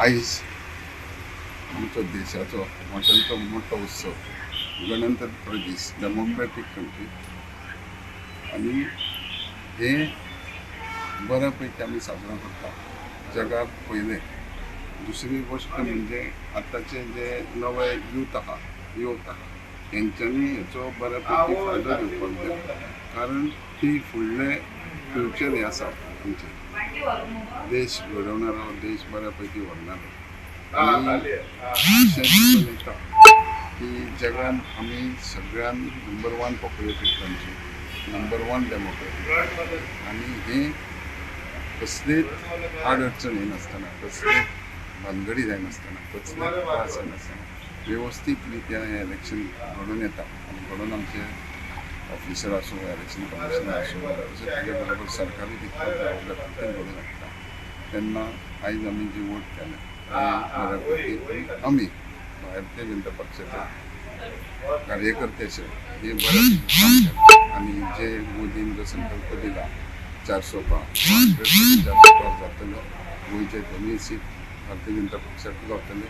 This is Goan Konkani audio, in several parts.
आयज आमचो देशाचो मोठ्यांतलो मोठो उत्सव गणतंत्र दीस, डेमोक्रेटीक कंट्री, आनी हे बऱ्यापैकी आमी साजरो करता जगात पयले. दुसरी गोष्ट म्हणजे आतांचे जे नवे यूथ आहा, युवक आहा, हेंच्यांनी हेचो बऱ्यापैकी फायदो घेवपाक जाय, कारण ती फुडले फ्युचर हें आसा आमचें, देश घडोवणारो, देश बऱ्यापैकी व्हरणारो. आनी अशें दिसून येता की जगान आमी सगळ्यान number 1 populated country, number 1 democratic, आनी हें कसलीच आडअडचण येनासतना, कसलीच भानगडी जायनासतना, कसलेच त्रास जायनासतना वेवस्थीत रित्या हें इलेक्शन घडोवन येता. आनी घडोवन आमचे ऑफिसर आसूं, इलेक्शन कमिशनर आसूं, तशें ताजे बरोबर सरकारी तितको जबाबदार ते घडोवन हाडटा. तेन्ना आयज आमी जी वोट केलें बऱ्यापैकी आमी भारतीय जनता पक्षाचे कार्यकर्ते अशे हे बऱ्यापैकी काम केलें. आनी जे मोदीन जो संकल्प दिला 400 पार, 100% 400 पार जातलो, गोंयचे दोनूय सीट भारतीय जनता पक्षाक गावतले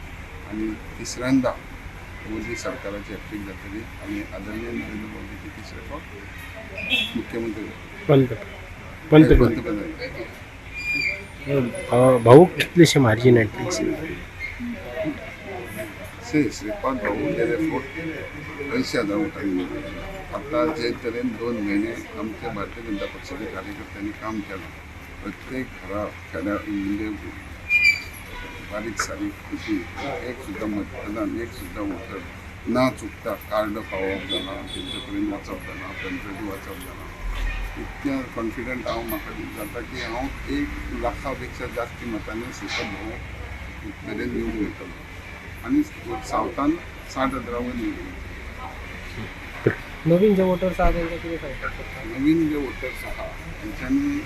आनी तिसऱ्यांदा मोदी सरकाराची हॅट्रीक जातली आनी आदरणीय नरेंद्र मोदीची तिसरे फावट मुख्यमंत्री जातले, पंतप्रधान. पंतप्रधान. भाऊ कितलेशे मार्जीन हाडटले? श्रीपाद भाऊ गेले फावट 80,000 वोटांनी निवडून आयले. आतां जे तरेन 2 म्हयने आमच्या भारतीय जनता पक्षाच्या कार्यकर्त्यांनी काम केलां, प्रत्येक घरा खेड्या म्हणजे बारीक सारीक खुशी एक सुद्दां मतदान, एक सुद्दां वोटर ना चुकता कार्ड पावप जालां, तेंचे कडेन वचप जालां, पॅम्पलेट वाचप जालां. इतकें कॉन्फिडंट हांव म्हाका जाता की हांव 1 लाखा पेक्षा जास्ती मतांनी श्रीपाद भाऊ मेरेन निवडून येतलो आनी सावथान 60,000 वयर निवडून येतलो. नवीन जे वोटर्स आहा तेंकां कितें सांगपाक सोदता? नवीन जे वोटर्स आहा तेंच्यांनी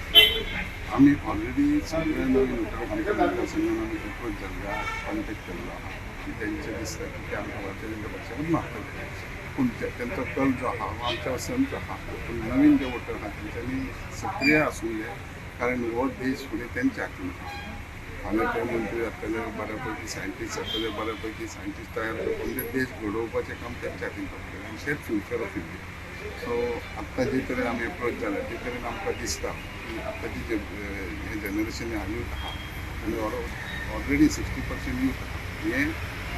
आमी ऑलरेडी सगळे नवीन वोटर आमच्या मतदारसंघान आमी एप्रोच जाल्ले आहा, कॉन्टेक्ट केल्लो आहा आनी तेंचें दिसता की ते आमकां भारतीय जनता पक्षाकूच मागतले, पूण तेंचो कल जो आहा हो आमच्या वसनचो आहा. पूण नवीन जे वोटर आहा तेंच्यांनी सक्रीय आसूंक जाय, कारण हो देश फुडें तेंच्या हातीन आहा. फाल्यां ते मंत्री जातले, बऱ्यापैकी सायंटिस्ट जातले, बऱ्यापैकी सायंटिस्ट तयार करता, म्हणजे देश घडोवपाचें काम तेंच्या हातीन पडटलें आनी तेंच फ्युचर ऑफ इंडिया. सो आत्तां जे तरेन आमी एप्रोच जाल्या ते तरेन आमकां दिसता की आतांची जे हें जनरेशन आहा, यूथ आहा, आनी ऑलरेडी 60% यूथ आहा, हें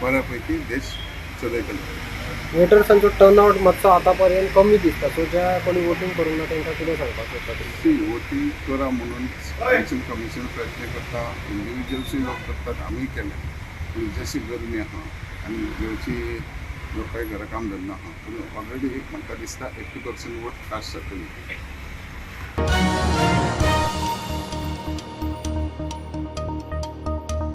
बऱ्यापैकी देश चलयतले. वोटर्सांचो टर्नआउट मातसो आतां पर्यंत कमी दिसता, सो ज्या कोणी वोटींग करूंक ना तेंकां कितें सांगपाक सोदता तुमी? सी, वोटींग करा म्हणून इलेक्शन कमिशन प्रयत्न करता, इंडिविज्युअल्सूय लोक करतात, आमीय केलें. पूण जशी गरमी आहा आनी जशी लोकांक घरा काम धंदो आहा, पूण ऑलरेडी म्हाका दिसता 80% वोट कास्ट जातली.